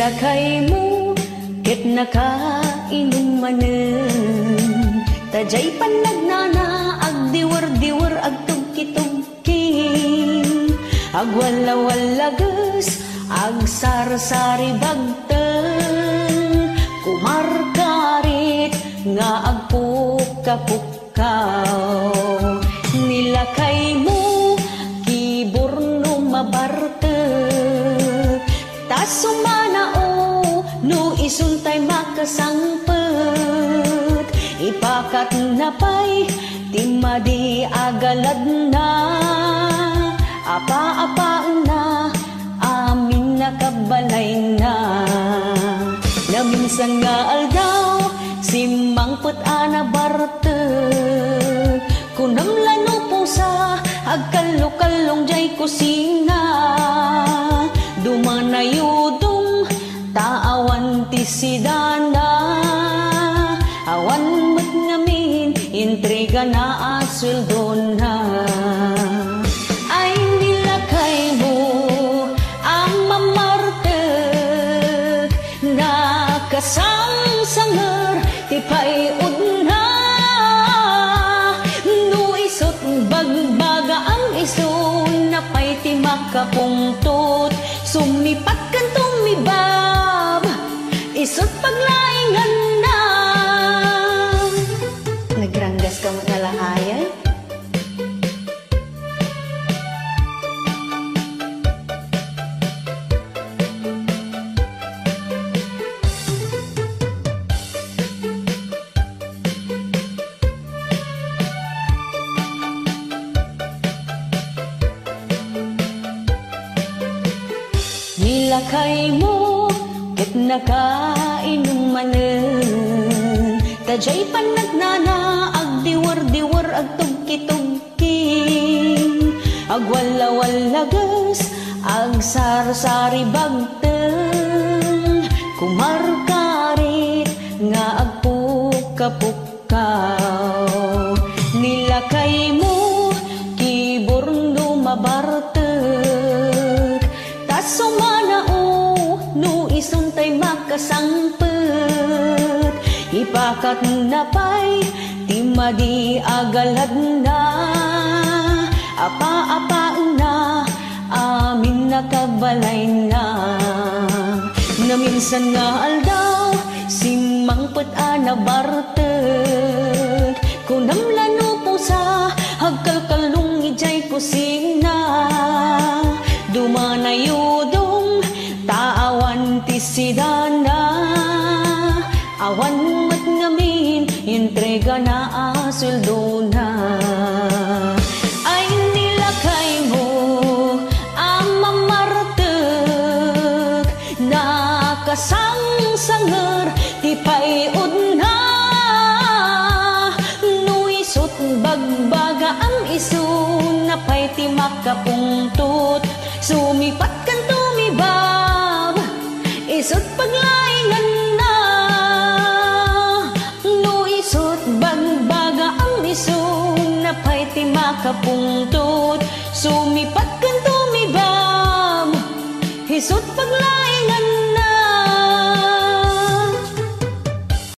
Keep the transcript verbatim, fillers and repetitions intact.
Lakaymo ket nakainum manen. Ta diay pannagnana, agdiwer-diwer, agtugki-tugki, agwalla-wallages, agsarsaribagten, kumarkarit nga agpukka-pukka. Kaw, ni lakaymo, kiburnoma bartek, ta sumanao no isuntay makasangpet. Ipakatna pay ti madi a galadna, apa-apaenna amin a kabalayna. Naminsan nga aldaw, simmangpet a nabartek. Kunam la no pusa, agkallo-kallong diay kusina. Dumanayudong, ta awan ti sidana. Awan met ngamin, intrigana a sueldona. Ay, ni lakaymo a mamartek, nakasangsanger ti pay-udna. No isut' bagbagaam, isu na pay ti makapungtot. Sumipat ken tumibab, isut' paglainganna. Nagranggas ka met nga laayay? Ni lakaymo ket nakainum manen. Ta diay pannagnana, agdiwer-diwer, agtugki-tugki, agwalla-wallages, agsarsaribagten, kumarkarit nga agpukka-pukka. Kaw, ni lakaymo, kiburnoma bartek, ta sumanao no isuntay makasangpet. Ipakatna pay ti madi a galadna, apa-apaenna amin a kabalayna. Naminsan nga aldaw, simmangpet a nabartek. Kunam la no pusa, agkalkallong idiay kusina. Dumanayudong, ta awan ti sidana. Awan met ngamin, intrigana a sueldona. Ay, ni lakaymo a mamartek, nakasangsanger ti pay-udna. No isut' bagbagaam, isu na pay ti makapungtot. Sumipat ken tumibab, isut' paglainganna. No isut' bagbagaam, isu na pay ti makapungtot. Sumipat